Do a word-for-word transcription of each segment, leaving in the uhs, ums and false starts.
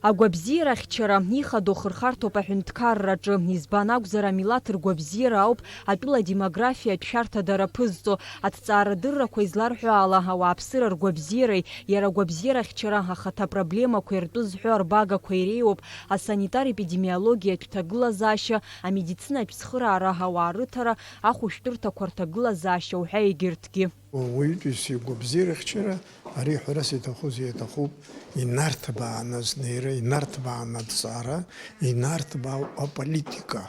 Агәабзиара ахьчара ихадоу хырхарҭоуп аҳәынҭқарраҿы. Избан акәзар, амилаҭ ргәабзиара ауп атәыла демографиатә шәарҭадара ԥызҵо. Аҭҵаарадыррақәа изларҳәо ала, ауааԥсыра ргәабзиареи иара агәабзиара ахьчара ахаҭа проблемақәеи ртәы зҳәо арбагақәа иреиуоуп асанитар-епидемиологиатә ҭагылазаашьа, амедицинатә цхыраара, ауаа рыҭара, ахәышәтәырҭақәа рҭагылазаашьа уҳәа егьырҭгьы. Уаҩытәыҩса игәабзиарахьчара, ари ҳәарас иҭахузеи иаҭахуп, инарҭбааны азнеира, инарҭбааны аҭҵаара, инарҭбаау аполитика.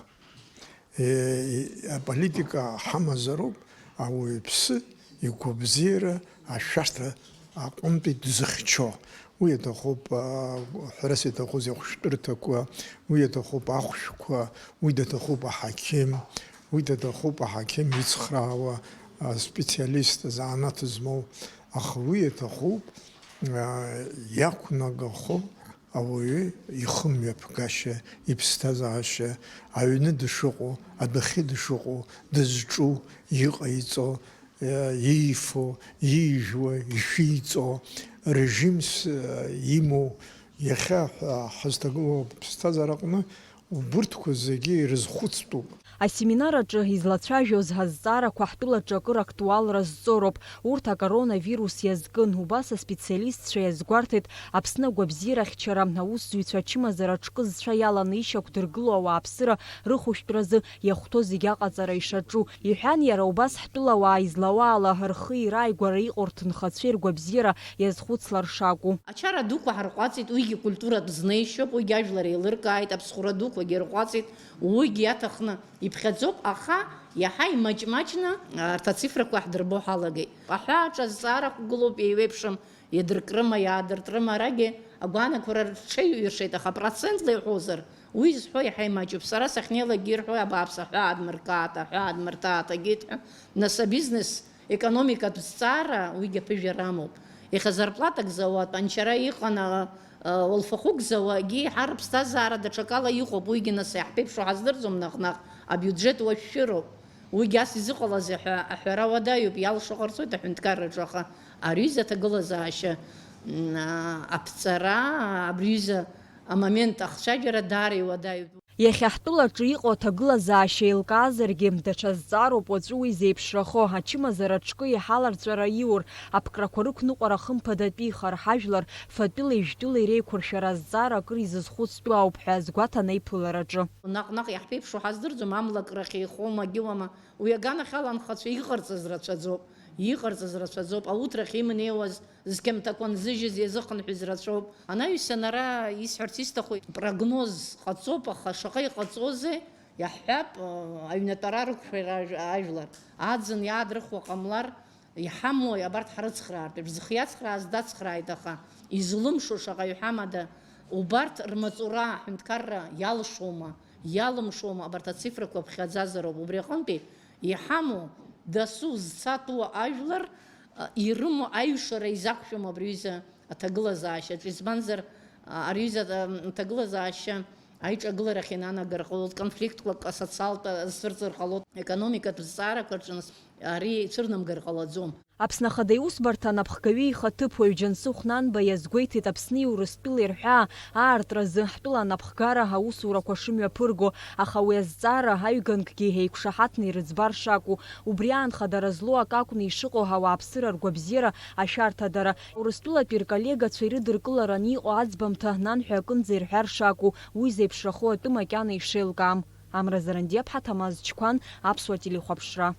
Е, и-, аполитика ҳамазароуп ауаҩԥсы игәабзиара ашәарҭа аҟынтәи дзыхьчо. Уи аҭахуп, а, ҳәарас иаҭахузеи ахәышәтәырҭақәа, уи аҭахуп ахәшәқәа, уи даҭахуп аҳақьым, уи даҭахуп аҳақьым ицхраауа, а, специалист, азанааҭ змоу, аха уи аҭахуп, а, иақәнагахо ауаҩы ихымҩаԥгашьа, иԥсҭазаашьа, аҩны дышыҟоу, адәахьы дышыҟоу, дызҿу, иҟаиҵо, иифо, иижәуа, ишәиҵо, режимс имоу, иахьа ҳа-, ҳазҭагылоу аԥсҭазаараҟны убырҭқәа зегьы ирызхәыцтәуп. Асеминар аҿы излацәажәоз ҳазҵаарақәа ҳтәылаҿы акыр актуалра зҵоуроуп. Урҭ акоронавирус иазкын. Убас аспециалистцәа иазгәарҭеит Аԥсны агәабзиарахьчара аусзуҩцәа ачымазара аҿкы зцәа иаланы ишьақәдыргылоу ауааԥсыра рыхәышәтәразы иахәҭоу зегь аҟаҵара ишаҿу. Иҳәан иара убас ҳтәылауаа излауа ала рхи рааигәара иҟоу рҭынхацәеи ргәабзиара иазхәыцлар шакәу. Ачара дуқәа ҳарҟәаҵит, уигьы культуратә знеишьоуп, уигьы ажәлар еилыркааит, аԥсхәра дуқәагьы рҟәаҵит, уигьы иаҭахны иԥхьаӡоуп, аха иаҳа имаҷ-маҷны арҭ ацифрақәа ҳдырбо ҳалагеит. Аҳәааҿы азҵаара ықәгылоуп, еиуеиԥшым, иадыркрыма, иаадыртрыма, арагьы агәаанагара рҽеиҩыршеит, аха процентла иҳәозар, уи зҳәо иаҳа имаҷуп. Сара сахьнеилакгьы ирҳәоит, абааԥс, аҳәаа адмыркаат, аҳәаа адмырҭаат, агеит ҳәа. Нас абизнес, економикатә зҵаара, уигьы аԥыжәара амоуп. Иахьа зарплатак зауа, тәанчара иҟан, а, а, уалфахәык зауагьы, иаҳа рыԥсҭазаара даҽакала иҟоуп, уигьы нас иаҳԥеиԥшу ҳаздырӡом наҟ-наҟ, абиуџьет уашәшәыроуп. Уигьы ас изыҟалазеи ҳәа аҳәара уадаҩуп, иалшо ҟарҵоит аҳәынҭқарраҿы, аха ари ҩыза аҭагылазаашьа, м, а, аԥҵара, абри ҩыза амомент ахцәажәара даара иуадаҩуп. Иахьа ҳтәылаҿы иҟоу аҭагылазаашьа еилкаазаргьы, даҽа зҵаароуп уаҵәы уи зеиԥшрахо, ачымазара аҿкы иҳаларҵәара иур, аԥкрақәа рықәныҟәара хымԥадатәихар, ҳажәлар фатәылеи жәтәылеи реиқәыршәара азҵаара акыр изызхәыцтәу ауп ҳәа азгәаҭан аиԥылараҿы. Наҟ-наҟ иаҳԥеиԥшу ҳаздырӡом, амлакрахь еихоума, агьыуама, уи аганахьала анхацәа иҟарҵаз рацәаӡоуп, иҟарҵаз рацәаӡоуп, ауҭрахь имнеиуаз зқьамҭақәа нзыжьыз иазыхынҳәыз рацәоуп. Анаҩсан ара исҳәарц исҭаху, прогноз ҟаҵоуп, аха шаҟа иҟаҵозеи, иаҳҳәап, аҩнатәара рықәшәара ажә-, ажәлар, аӡын иаадрыхуа ҟамлар, иҳамои абарҭ ҳрыцхраартә еиԥш? Зхы иацхрааз дацхрааит, аха излымшо шаҟаҩ ҳамада? Убарҭ рмаҵура аҳәынҭқарра иалшома, иалымшома, абарҭ ацифрақәа ԥхьаӡазароуп. Убри аҟынтәи иҳамоу дасу зцатәу ажәлар, а, ирымоу аҩшара изақәшәом абри аҩыза аҭагылазаашьаҿ. Избанзар, а, ари аҩыза, а, аҭагылазаашьа аиҿагыларахь инанагар ҟалоит, конфликтқәак асоциалтә азцәырҵыр ҟалоит, економикатә зҵаарақәа рҿы нас ари цәырнамгар ҟалаӡом. Аԥсны Ахада Иусбарҭа анапхгаҩы ихаҭыԥуаҩ Џьансыхә Нанба иазгәеиҭеит Аԥсни Урыстәылеи рҳәаа аартразы ҳтәыла анапхгара аусурақәа шымҩаԥырго, аха уи азҵаара аҩгангьы еиқәшаҳаҭны ирыӡбар шакәу, убри аан хадара злоу акы акәны ишыҟоу ауааԥсыра ргәабзиара ашәарҭадара. Урыстәылатәи рколлегацәа ирыдыркылараны иҟоу аӡбамҭа нанҳәа акынӡа ирҳәар шакәу, уи зеиԥшрахо атәы макьана ишеилкаам. Амра Зарандиаԥҳа, Ҭамаз Чқәан, Аԥсуа телехәаԥшра.